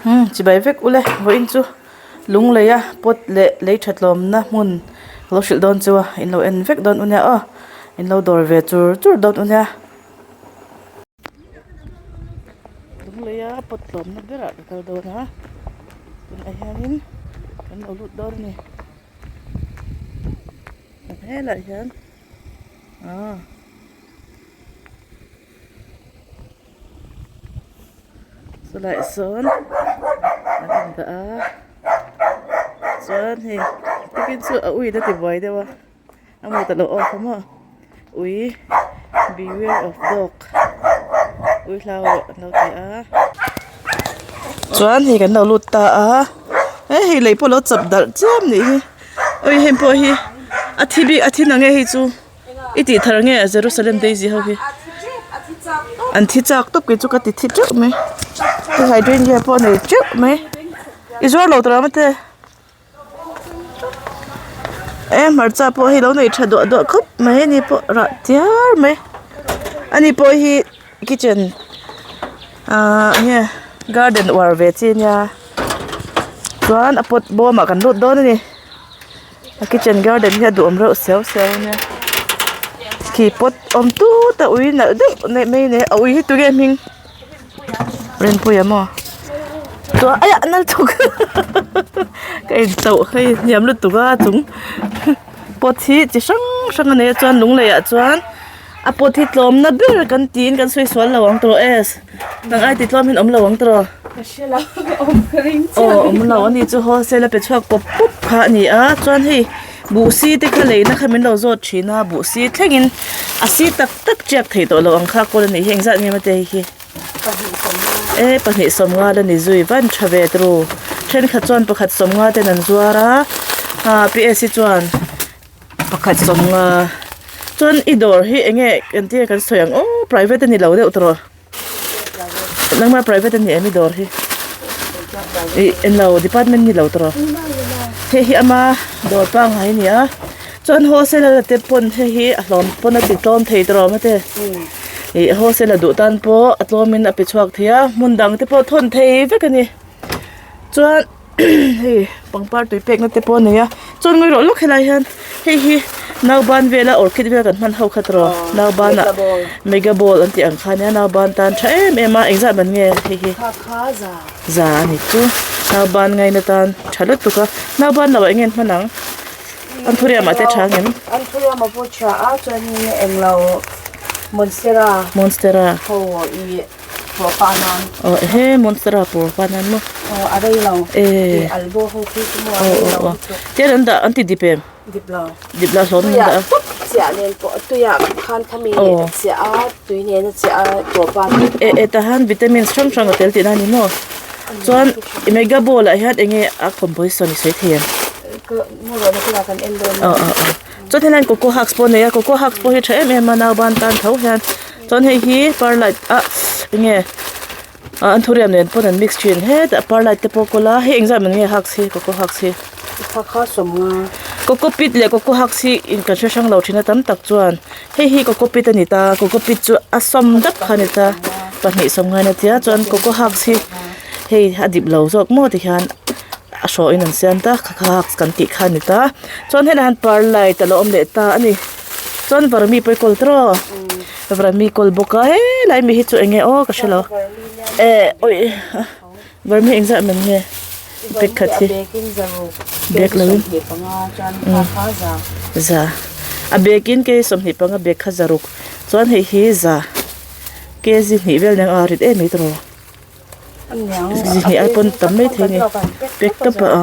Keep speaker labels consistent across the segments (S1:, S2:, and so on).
S1: Umm chibai vek ule vawiin chu lung lei a pot leh lei tha tlawmna hmun ka lo hrilh dawn chu a in lo en vek dawn u nia aw in lo dawr ve chur chur dawn u nia. Lung lei a pot tlawmna berah ka kal dawn a tunah hianin kan lo lut dawn a ni helaiah hian aaa. Chulaiah sawn an indah a chuan hei tikin chu a ui in a ti buai deuh a a mood a lo off a maw ui beware of dog ui hlau rawh an lo ti a chuan hei kan lo lut ta a he hei lei pawh a lo chap darh chiam nih hi ui heng pawh hi a thi bik a thi na nge hei chu. I tih thar nge Jerusalem Daisy ho hi an thi chak tawp kei chu ka ti thi teuh mai hei hydrangea pawh a nei teuh mai i zuar lo tur ang mate e hmarcha pawh hei lo nei tha duah duah khawp mai ani pawh rah tiar mai ani pawh hi kitchen ah enge garden uar ve chi ania chuan a pot bawm ah kan lut dawn a ni. A kitchen garden hi a duhawm reuh siau siau a nia khi pot awm tut a ui nalh deuh neih mai nia a ui hi tunge hming Rinpuia maw chuan aiah nal thuk ka in tauh hei hniam lutuk a chung pot hi chi hrang hrang a nei a chuan lung lei ah chuan a pot hi tlawmna ber kan tiin kan sawi sual lo ang tawh es nang ai ti tlawm hian awm lo ang tawh. Aw awm lo a ni chu wholesale a pe chhuak pawp pawp kha a ni a chuan hei buh si te kha leina kha min lo zawt thin a buh si thlengin a si tak tak tiak thei tawh lo ang kha kawl a nih hi engzat nge mate hei hi e pahnih sawmnga la ni zui van tha ve turu thenkhat chuan pakhat sawmnga ten an zuar a ah P S hi chuan pakhat sawmnga chuan i dawr hi enge engtin nge kan sawi ang aw private a ni lo deuh tawh. Nangmah private a ni em i dawr hi ih englo department ni lo tawh hei hi ama dawr pangngai a ni a chuan wholesale a te pawn hei hi a hlawm pawn a ti tlawm thei tawh rawh mate ih wholesale a duh tan pawh a tlawm in a pe chhuak thei a hmun dang te pawh thawn thei vek a ni chuan. Hei pangpar tui pekna te pawh a nei a chuan ngawi rawh lawk helai hian hei hi nauban vela orchid vel kan hman ho kha tawh nauban ah mega ball an tih ang kha ania nauban tan tha em em a engzat man nge hei hi za a ni chu nauban ngaina tan tha lutuk a nauban lo ah eng nge an hman ang anthurium ah te tha ang em
S2: anthurium ah pawh tha a chuanin englo monstera
S1: monstera
S2: ho ih. Pawh pa nan.
S1: Aw ehe monstera pawh pa nan maw.
S2: Aw a rei lo.
S1: Eh.
S2: Albo ho khi chu maw a rei lo.
S1: Tian an dah an ti dip em?
S2: Dip lo.
S1: Dip lo hlawm an dah a.
S2: Chiah nen pawh tuiah khan khami chiah a tui nen a chiah a pawh pa nan.
S1: E e tahan vitamins hrang hrang a tel tihna a ni maw? Chuan mega ball ah hian enge a composition i sawi thei em?
S2: Ka mu rawh na kila kan en dawn.
S1: Aw aw aw. Chuan helai coco hugs pawh a nei a coco hugs pawh hi tha em em a nauban tan tho hian. Chuan hei hi perlite ah enge ah anthurium nen pawn an mix thin hetah perlite te pawh a kawl a hei engzat man nge hugs hi coco hugs hi
S2: Kha sawmnga
S1: coco pit leh coco hugs hi in kan hre hrang lo thin a tam tak chuan hei hi coco pit a ni ta coco pit chu a sawm dap kha a ni ta pahnih sawmnga a ni tia chuan coco hugs hi hei a dip lo zawk maw ti hian a hrawh in an siam ta kha kha hugs kan tih kha a ni ta chuan helaiah hian perlite a lo awm leh ta a ni. Chuan varmi pawh i kawl tawh a varmi kawl bawk a helai mi hi chu eng nge aw ka hrelo eh awih varmi engzat man nge bag khat hi bag lo in za a bag in kei 25 bag kha zaruk chuan hei hi za kg hnih vel nen a rit em mai tawh zihnih ai pawn tam mai thei a ni pack tawp a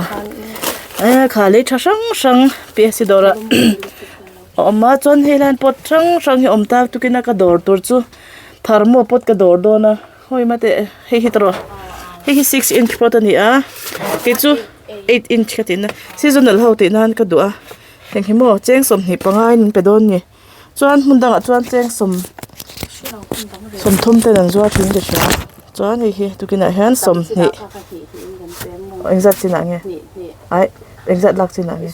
S1: eh kha lei tha hrang hrang P S C dawr ah a awm a chuan hei hian pot hrang hrang hi a awm ta tukin a ka dawr tur chu thermo pot ka dawr dawn a hawi mate hei hi tawh hei hi six inch pot a ni a kei chu eight inch ka tihna seasonal ho tih nan ka duh a heng hi maw cheng 25 in min pe dawn a ni. Chuan hmun dangah chuan cheng sawm sawmthum ten an zuar thin ka hria chuan hei hi tukinah hian sawmhnih engzat chinah nge aih engzat lak chinah nge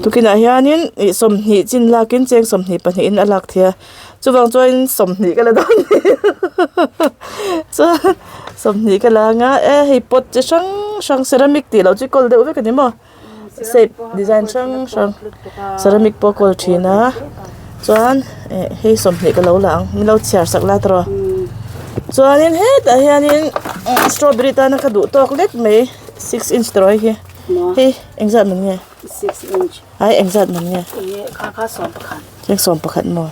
S1: tukinah hianin ih sawmhnih chin lakin cheng sawmhnih pahnihin a lak thei a. Chuvang chuan 20 ka la dawn ni. Chuan 20 ka la anga e hei pot chi hrang hrang ceramic tih loh chu kawl deuh vek a ni maw. Shape design hrang hrang ceramic pawh a kawl thin a chuan eh hei 20 ka lo la ang min lo chhiar sak la tawh chuanin hetah hianin strawberry tana ka duh tawk lek mai six inch tawh hi hei engzat man nge. Ai engzat man nge?
S2: Enge kha kha 11.
S1: Cheng 11 maw?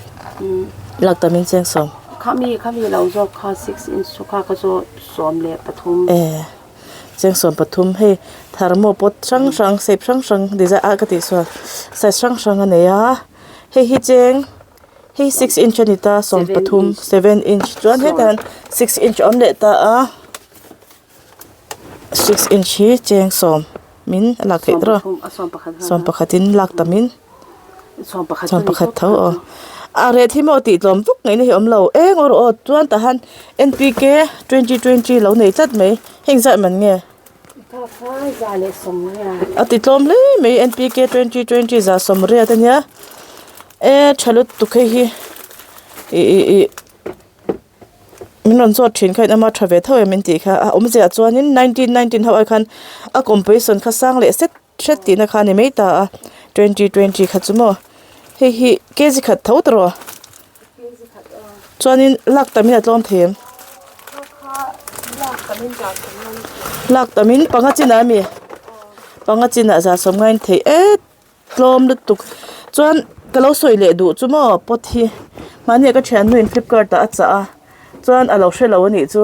S1: Lak tam in cheng 10.
S2: Khami khami lo zawk kha 6 inch chu kha kha chu 13.
S1: E cheng 13 hei thermo pot hrang hrang shape hrang hrang design ah ka tih sual size hrang hrang a nei a hei hi cheng hei 6 inch a ni ta 13 7 inch chuan hetah hian 6 inch a awm leh ta a. Six inch hi cheng sawm min a lak theih tawh a sawm pakhat in lak tam in sawm pakhat tho aw a reh hi maw tih tlawm vak ngaihna hi a awm lo eng awr aw chuan tah hian N P K twenty twenty lo nei tlat mai heng zat man nge a ti tlawm hle mai N P K twenty twenty za sawmriat ania e tha lutuk hei hi ih ih ih. Min rawn zawt thin kha in ama tha ve tho em in tih kha a awmzia chuanin 1919 ho ai khan a composition kha sang leh set hret tihna kha a ni mai ta a 2020 kha chu maw hei hi kg khat tho ta rawh chuanin lak tamin a tlawm thei em lak tamin panga chinah ami panga chinah za sawm ngain theih et. Tlawm lutuk chuan ka lo sawi leh duh chu maw pot hi mahni ah ka thiannu in flipkart ah a chah a chuan a lo hre lo a nih chu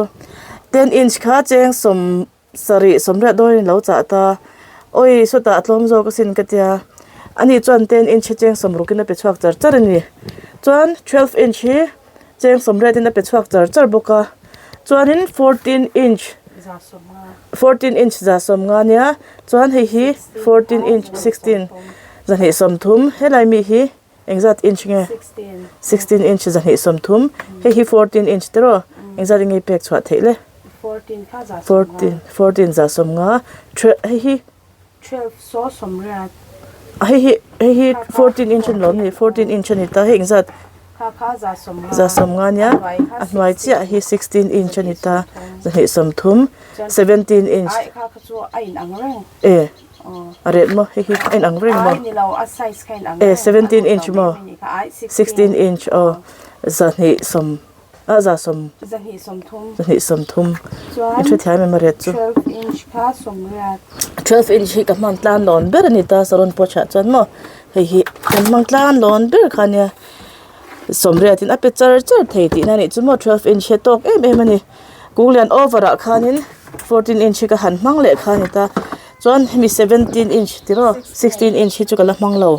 S1: ten inch kha cheng sawm sarih sawmriat dawn in lo chah ta awi sawtah a tlawm zawk asin ka tia ani chuan ten inch hi cheng sawm ruk in a pe chhuak char char a ni chuan twelve inch hi cheng sawmriat in a pe chhuak char char bawk a chuanin fourteen inch fourteen inch za sawm nga nia chuan hei hi fourteen inch sixteen zahnih sawmthum helai mi hi engzat inch nge sixteen inch zahnih sawmthum hei hi fourteen inch te rawh engzat nge pek chhuah theih le fourteen fourteen za sawm nga hei hi hei hi hei hi fourteen inch a ni lo ni fourteen inch a ni ta hei engzat za sawmnga nia a hnuai chiah hi sixteen inch a ni ta zahnih sawmthum seventeen inch e a ret maw hei hi a inang reng maw e seventeen inch maw sixteen inch aw zahnih sawm. A za sawm zahnih sawmthum in hrethiam em a riat chu twelve inch hi ka hman tlan lawn ber a ni ta saron pawh chhiah chuan maw hei hi kan hmang tlan lawn ber kha ania sawmriat in a pe char char thei tihna a nih chu maw twelve inch hi a tawk em em a ni kung lian over ah khanin fourteen inch hi ka han hmang leh kha a ni ta chuan hemi seventeen inch tiraw sixteen inch hi chu ka la hmang lo.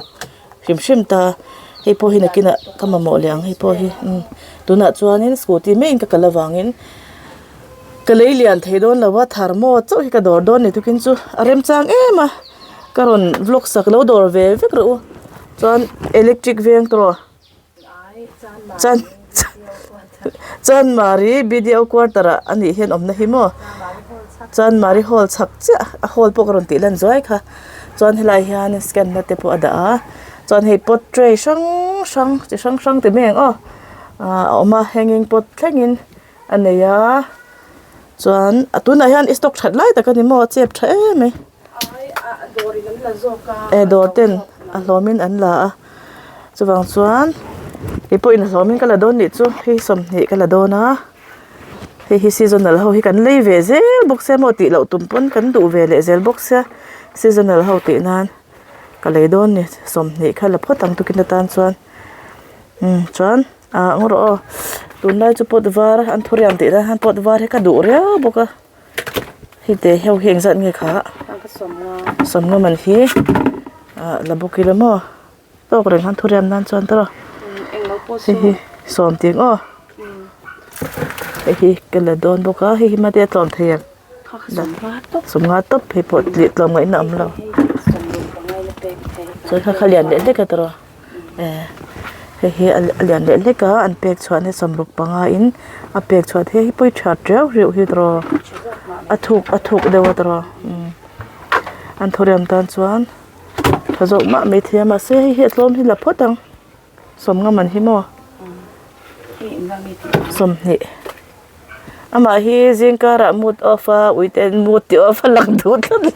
S1: Hrim hrim ta hei pawh hi nakinah ka mamawh leh ang hei pawh hi umm tunah chuanin scooty maiin ka kal avangin ka lei lian thei dawn lo a thermo chauh hi ka dawr dawn ni tukin chu a remchang em a ka rawn vlog sak lo dawr ve vek rawh u chuan electric veng tawh chuan Chanmari B_D_O quarter ah a nih hian awmna hi maw Chanmari hall chhak chiah a hall pawh ka rawn tih lan zuai kha chuan helai hian scan na te pawh a dah a chuan hei pot tray hrang hrang chi hrang hrang ti mai ang aw ah a awm a hanging pot thlengin a nei a chuan a tunah hian i stock that lai tak a ni maw a chep tha em mai e dawr ten a hlawmin an la a. Chuvang chuan kei pawhin a hlawmin ka la dawn nih chu hei 20 ka la dawn a hei hi seasonal ho hi kan lei ve zel bawk sia maw tih loh tum pawn kan duh ve leh zel bawk sia seasonal ho tih nan ka lei dawn ni 20 kha la phawt ang tukin atan chuan umm chuan ah ngaw rawh aw tunlai chu pot var an thuriam tih lai hian pot var hi ka duh riau bawk a. Hei te heu hi engzat nge kha sawmnga man hi ah la bawk ila maw tawk reng han thuriam nan chuan tawh hei hi sawm tih ang aw hei hi ka la dawn bawk a hei hi mate a tlawm thei em sawmnga tawp hei pawh tlawm ngaihna a awm lo chuan kha kha lian leh hlek a tawh. Eh hei hi a lian leh hlek a an pek chhuah hi sawmruk panga in a pek chhuah te hi pawi that riau riau hi tawh a thuk a thuk deuh a tawh umm an thawriam tan chuan tha zawk mah mai thei a mahse hei hi a tlawm hi la phawt ang sawmnga man hi maw. Sawmhnih. Amah hi zingkarah mood off a uite mood tih off a lang duh tlat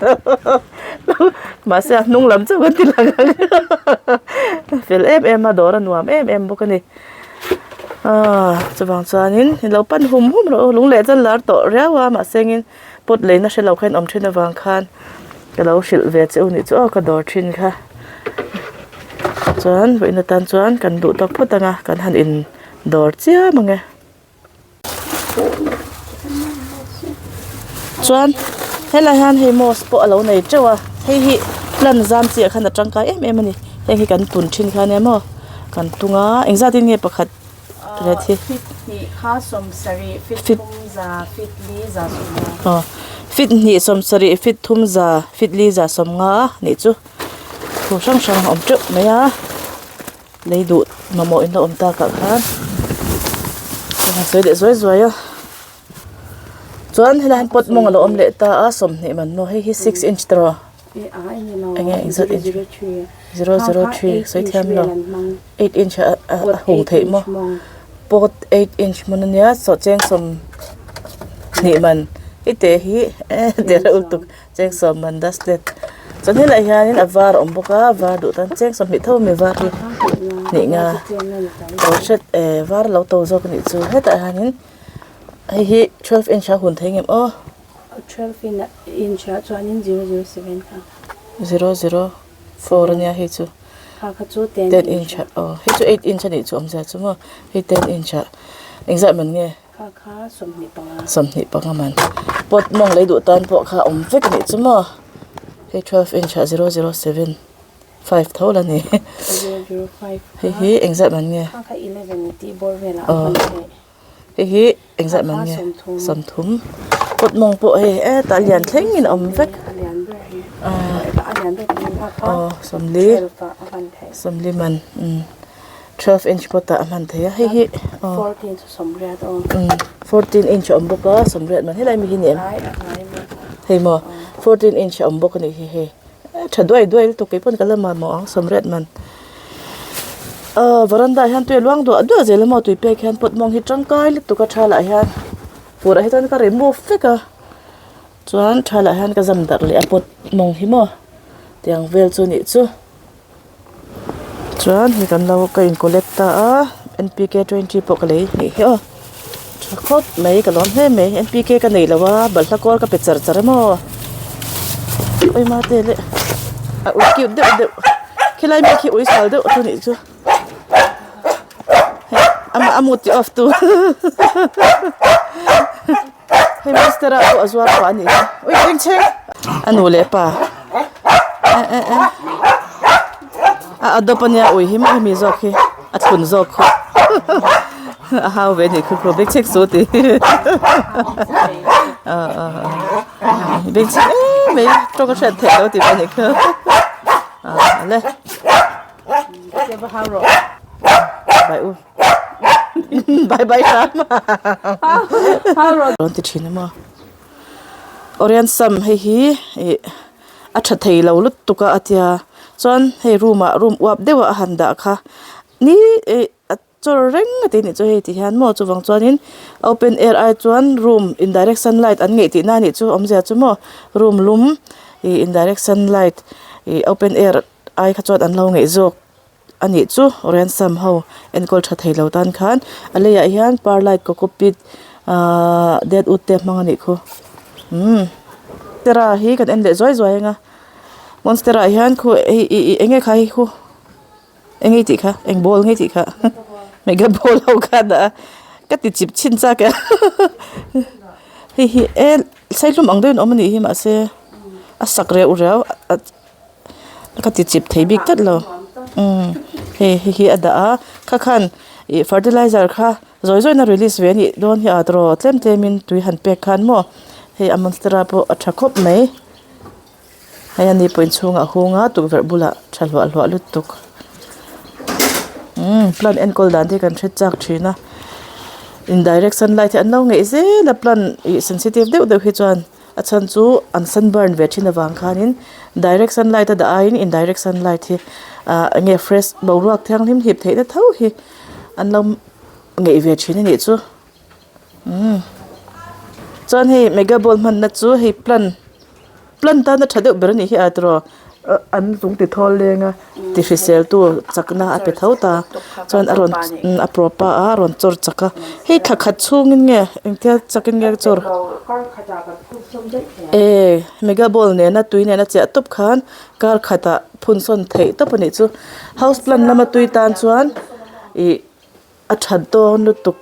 S1: lo mahse a hnung lam chauh a ti lang ang a fel em em a dawr a nuam em em bawk a ni aaa chuvang chuanin i lo pan hum hum rawh u lung leh chuan lar tawh riau a mahse engin pot leina hre lo kha in awm thin avang khan ka lo hrilh ve che u nih chu aw ka dawr thin kha chuan vawiin atan chuan kan duh tawk phawt ang a kan han in dawr chiam ang e. Chuan helai hian hei moss pawh a lo nei teuh a hei hi plant zam chiah khan a tangkai em em a ni heng hi kan tun thin kha ania maw kan tung a engzat in nge pakhat ret hi aw fit hnih sawm sarih fit thum za fit li za sawm nga nih chu thu hrang hrang a awm teuh mai a. Lei duh mamawh in la awm tak ah khan ka han sawi leh zuai zuai a chuan helai hian pot mawng a lo awm leh ta a sawmhnih man maw hei hi six inch te rawh eng nge engzat inch zero zero three sawi thiam lo eight inch a a hung theih maw pot eight inch hmun ania sawhcheng sawmhnih man hete hi eh te reuh lutuk. Cheng sawm man dustlet chuan helaiah hianin a var a awm bawk a var duh tan cheng sawmhnih tho ami var hi hnih nga to hret eh var lo to zawk anih chu hetah hianin hei hi twelve inch a hun thei ngem aw zero zero four ania hei chu ten inch ah aw hei chu eight inch anih chu awmzia chu maw hei ten inch ah engzah man nge.
S2: Kha kha 25.
S1: 25 man. Pot mawng lei duh tan pawh kha awm vek anih chu maw. Hei 12 inch ah 007 5 tho la ni.
S2: 005
S1: Hei hi engzat man nge?
S2: Kha kha 11 tih bawr velah a hman theih.
S1: Hei hi engzat man nge? 30. Pot mawng pawh hei hetah lian thleng in a awm vek.
S2: A lian ber hi. A lian ber kha kha
S1: 40.
S2: 12 ah a hman theih.
S1: 40 man. 12 inch pot ah a hman thei a hei hi aw
S2: 14 chu sawmriat aw
S1: 14 inch a awm bawk a sawmriat man helai mi hi ni em hei maw 14 inch a awm bawk a nih hi hei tha duai duai lutuk kei pawn ka la mamawh ang sawmriat man aw varanda ah hian tui a luang duah duah zel a maw tui pek hian pot mawng hi tangkai lutuk a tha lah hian fur ah hi chuan ka remove vek a chuan tha lah hian ka zam darh leh a pot mawng hi maw tiang vel chu nih chu. Chuan hei kan lo ka in collect ta a npk twenty pawh ka lei nih hi aw tha khawp mai ka lawm hle mai npk ka nei lo a balhla kual ka pe char char emaw ui mate leh a ui cute deuh deuh khilai mi khi ui sal deuh chu nih chu hei amah a mut ti off tu hei monstera pawh a zuar pah a nih hi ui engchheng a nu leh pa eh eh eh a adopt ania ui hi maw hemi zawk hi a thlun zawk khu a hau ve anih khu khu bengchheng su tih ah ah ah bengchheng em mai tawng a hriat theih loh tih pawh a nih khu ah le bye u. Bye bye hram rawn ti thin a maw Orient sam hei hi ih a tha thei lo lutuk a a tia chuan hei room ah room uap deuh ah a han dah kha ni ih a chawr reng a tih anih chu hei ti hian maw chuvang chuanin open air ai chuan room indirect sunlight an ngeih tihna anih chu awmzia chu maw room lum ih indirect sunlight ih open air ai kha chuan an lo ngeih zawk. A nih chu ransom ho enkawl tha thei lo tan khan a leiah hian perlite cocopeat ahh deadwood te a hmang a nih khu umm monstera hi kan en leh zuai zuai ang a monstera ah hian khu hei ih ih eng nge kha hi khu eng nge i tih kha eng ball nge i tih kha mega ball ho kha a dah a ka ti chip chhin chak e hei hi e saihlum ang deuhin a awm a nih hi mahse a sak reuh riau a. Ka ti chip thei bik tlat lo umm hei hei hi a dah a kha khan ih fertilizer kha zawi zawi in a release ve a nih dawn hi a tawh tlem tlem in tui han pek khan maw hei a monstera pawh a tha khawp mai hei ani pawh inchhungah a hung a tukverh bulah tha hluah hluah lutuk umm plant enkawl dan te hi kan hre chak thin a indirect sunlight hi an lo ngeih zel a plant ih sensitive deuh deuh hi chuan. A chhan chu an sunburn ve thin avang khanin direct sunlight a dah aiin indirect sunlight hi ah eng nge fresh boruak thianghlim hip theihna tho hi an lo ngeih ve thin a nih chu umm chuan hei mega ball hmanna chu hei plant plant tana tha deuh ber a nih hi a tiraw an zung ti thawl leng a ti hrisel tu chakna a pe tho ta chuan a rawn a propa a a rawn chawr chak a hei thla khat chhungin nge engtia chakin nge a chawr eh mega ball nena tui nena chiah tawp khan kar khatah phun sawn theih tawp a nih chu house plant lama tui tan chuan ih. A that dawn lutuk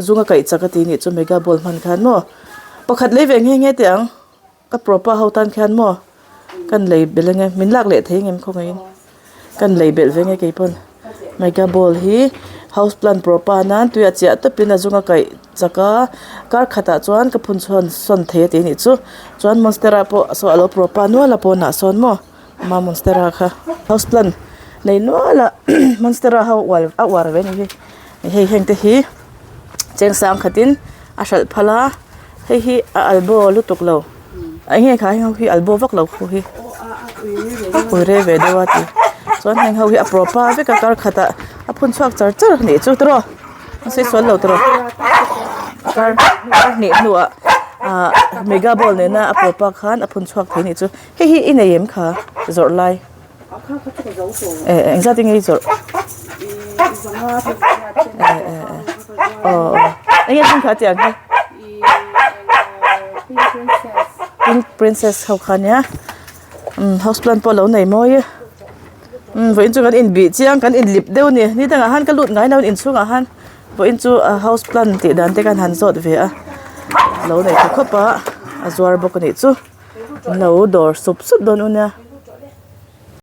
S1: zunga kaih chak a ti nih chu mega ball hman khan maw pakhat lei ve nghe nghe teh ang ka propa ho tan khian maw kan lei belh ange min lak leh thei ngem khawngaihin kan lei belh ve nge keipawn mega ball hi house plant propa nan tuiah chiah tawpin a zunga kaih chak a kar khatah chuan ka phun chhuan sawn thei a ti nih chu chuan monstera pawh saw alo propa nual a pawnah sawn maw. Ama monstera kha house plant nei nual a monstera ho uar a uar ve a ni hi hei heng te hi cheng sang khatin a hralh phal a hei hi a albo lutuk lo eng nge kha heng ho hi albo vak lo khu hi ui rei ve deuh a ti chuan heng ho hi a proper vek a kar khatah a phun chhuak char char a nih chu tiraw a sawi sual lo tiraw kar hnih hnuah ah mega ball nena a proper khan a phun chhuak thei a nih chu. Hei hi i nei em kha zawrh lai eh engzat enge i zawrh eh eh eh aw aw enge hming kha tiang hi pink princess ho kha nia umm house plant pawh alo nei mawi e umm vawiin chu kan inbih chiang kan inlip deuh a ni ni dangah han ka lut ngai lo inchhungah han vawiin chu a house plant tih dan te khan han zawt ve a lo nei tha khawp a a zuar bawk a nih chu. An lo dawr sup sup dawn u nia.